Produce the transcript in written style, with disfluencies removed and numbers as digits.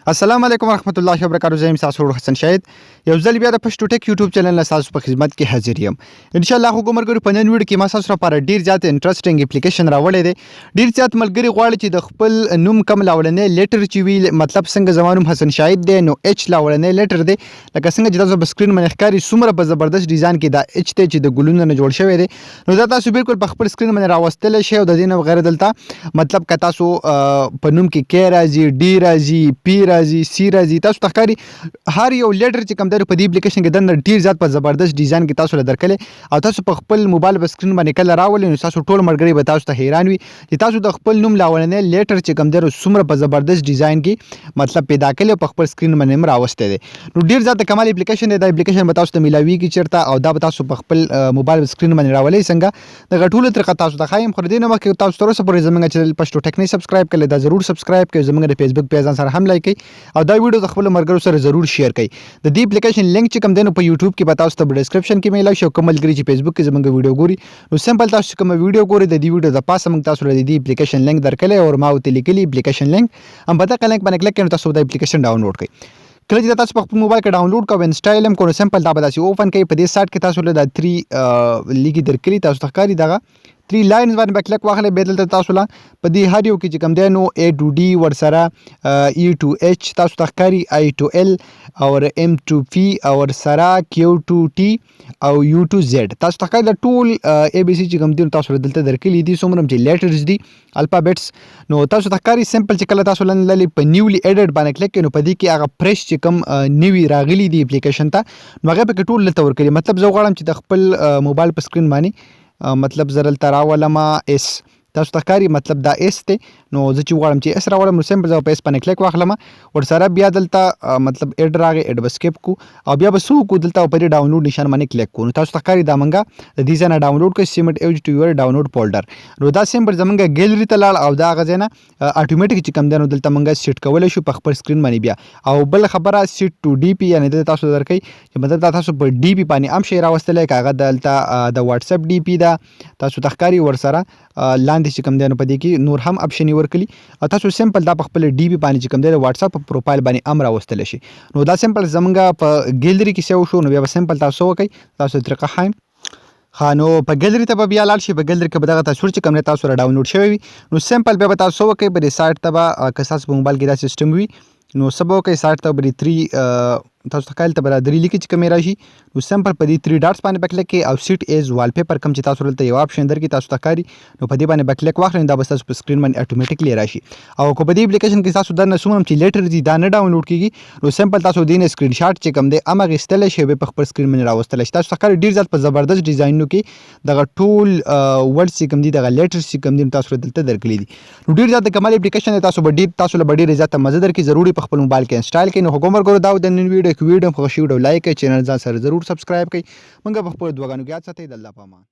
السلام علیکم ورحمت الله وبرکاته. زه یم ستاسو ورور حسن شاهد، یو ځل بیا د پښتو ټیک یوټیوب چینل نه ستاسو په خدمت کې حاضر یم. ان شاء الله خو ملګرو، په نن ویډیو کې ما ستاسو لپاره ډیر زیات انټرېسټینګ اپلیکیشن راوړی دی. ډیر زیات ملګري غواړي چې د خپل نوم کم لاولنې لیټر چې وي، مطلب څنګه زما نوم حسن شاهد دی، نو اچ لاولنې لیټر دی. لکه څنګه چې تاسو په سکرین باندې ښکاري، څومره په زبردست ډیزاین کې دا اچ دی چې د ګلونو نه جوړ شوی دی. نو دا تاسو بالکل په خپل سکرین باندې راوستلی شئ. او د دې نه بغیر دلته مطلب که تاسو په نوم کې کې راځي، ډي راځي، پی راځي، سی راځي، تاسو ته ښکاري هر یو لیټر چې کوم دی، په دې اپلیکیشن کې دننه ډیر زیات په زبردست ډیزاین کې تاسو له درکړي او تاسو په خپل موبایل په سکرین باندې کله راولئ، نو تاسو ټول ملګري به تاسو ته حیران وي چې تاسو د خپل نوم لاولنې لیټر چې کوم دی، څومره په زبردست ډیزاین کې مطلب پیدا کړي او په خپل سکرین باندې هم راوستی دی. نو ډیر زیات کمال اپلیکیشن دی. دا اپلیکیشن به تاسو ته میلاویږي چیرته او دا به تاسو په خپل موبایل سکرین باندې راولئ څنګه، دغه ټوله طریقه تاسو ته ښایم. خو د دې نه مخکې تاسو تر اوسه پورې زمونږ چینل پښتو ټیک نه سبسکرایب کړئ، دا ضرور سبسکرایب کړئ. زمونږ د فیسبوک پیج ځان سره هم لایک کړئ او دا ویډیو د خپل ملګرو سره ضرور شیر کړئ. د دې اپلیکیشن لینک چې کوم دی، نو په یوټیوب کې به تاسو ته په ډیسکرپشن کې میلاو شي. او کوم ملګري چې فیسبوک کې زمونږ ویډیو ګوري، نو سمپل تاسو کوم ویډیو ګوري، د دې ویډیو د پاسه موږ تاسو له دې اپلیکیشن لینک درکړی او ما ورته لیکلي اپلیکیشن لینک هم. په دغه لینک باندې کلیک کړئ، نو تاسو د اپلیکیشن ډاونلوډ کړئ. کله چې تاسو په خپل موبایل کې ډاونلوډ کوئ، انسټال هم کوئ، سمپل دا به داسې اوپن کړئ. په دې سایت کې تاسو له دا تری لیکي درکړي، تاسو ته ښکاري، دغه تری لاینز باندې به کلیک واخلئ. بیا دلته تاسو له په دې هر یو کې چې کوم دی، نو ای ټو ډي، ورسره ای ټو ایچ تاسو ته ښکاري، آی ټو ال او ایم ټو پی او ورسره کیو ټو ټي او یو ټو زیډ تاسو ته ښکاري. دا ټول ای بي سي چې کوم دی، تاسو دلته درکلي دي، څومره چې لیټرز دي، الفابټس. نو تاسو ته ښکاري، سمپل چې کله تاسو لن للی په نیولی ایډیټ باندې کلیک کړئ، نو په دې کې هغه فرش چې کوم نوی راغلي دي اپلیکیشن ته، نو هغه پکې ټول دلته ورکړي. مطلب زه غواړم چې د خپل موبایل په سکرین باندې مطلب زه دلته راولم اس. تاسو ته ښکاري، مطلب دا اس دی. نو زه چې غواړم چې اس راوړم، نو سمپل زه په اس باندې کلیک واخلم. ورسره بیا دلته مطلب اډ راغی، اډ به سکیپ کو او بیا به څه کو؟ دلته په دې ډاونلوډ نشان باندې کلیک کو. نو تاسو ته ښکاري، دا منګه د دې ځای نه ډاونلوډ کړئ، سیمټ ایج ټو یور ډاونلوډ فولډر. نو دا سمپل زمونږ ګیلری ته لاړ او دا هغه ځای نه اتوماتیک چې کوم دی، نو دلته مونږ سیټ کولی شو په خپل سکرین باندې بیا. او بل خبره، سیټ ټو ډي پی، یعنی دلته تاسو درکې چې مطلب دا تاسو په ډي پی باندې هم شی راوستلی، که هغه دلته د واتس اپ ډي پی ده، تاسو ته ښکاري. ورسره لاندې چې کوم دی، نو په دې کې نور هم اپشن ورکړي او تاسو سمپل دا په خپل ډي پی باندې چې کوم دی، د واتس اپ په پروفایل باندې هم راوستلی شي. نو دا سمپل زمونږ په ګیلری کې سیو شو. نو بیا به سمپل تاسو وکړئ، تاسو طریقه ښایم. ښه، نو په ګیلری ته به بیا لاړ شئ. په ګیلری کې به دغه تصویر چې کوم دی، تاسو را ډاونلوډ شوی وي. نو سمپل بیا به تاسو وکړئ، په دې سایت ته به که ستاسو په موبایل کې دا سیستم وي، نو څه به وکړئ؟ سایت ته به دې تری تاسو ته کال ته به دا درې لیکي چې کومې راشي، نو سمپل په دې تری ډاټس باندې به کلیک کړئ او سیټ ایز والپیپر کوم چې تاسو دلته یو آپشن درکړي، تاسو ته ښکاري، نو په دې باندې به کلیک واخلئ. دا به ستاسو په سکرین باندې اتوماتیکلی راشي. او که په دې اپلیکیشن کې تاسو دننه څومره چې لیټر دي، دا نه ډاونلوډ کیږي، نو سمپل تاسو دې نه سکرین شاټ چې کوم دی، هم اخیستلی شئ، بیا په خپل سکرین باندې راوستلی شئ. تاسو ته ښکاري، ډېر زیات په زبردست ډیزاینونو کې دغه ټول ورډز چې کوم دي، دغه لیټرز چې کوم دي، تاسو دلته درکړي دي. نو ډېر زیات د کمال اپلیکیشن دی. تاسو له به ډېر زیاته مزه درکړي. ضروري په خپل موبایل کې انسټال کړئ. نو حکم ورکړو، دا د نن ویډیو کې ویډیو خوښ شي، ویډیو لایک کړئ، چینل ځان سره ضرور سبسکرایب کړئ. موږ په خپل دعاګانو کې یاد ساتئ. د الله په امان.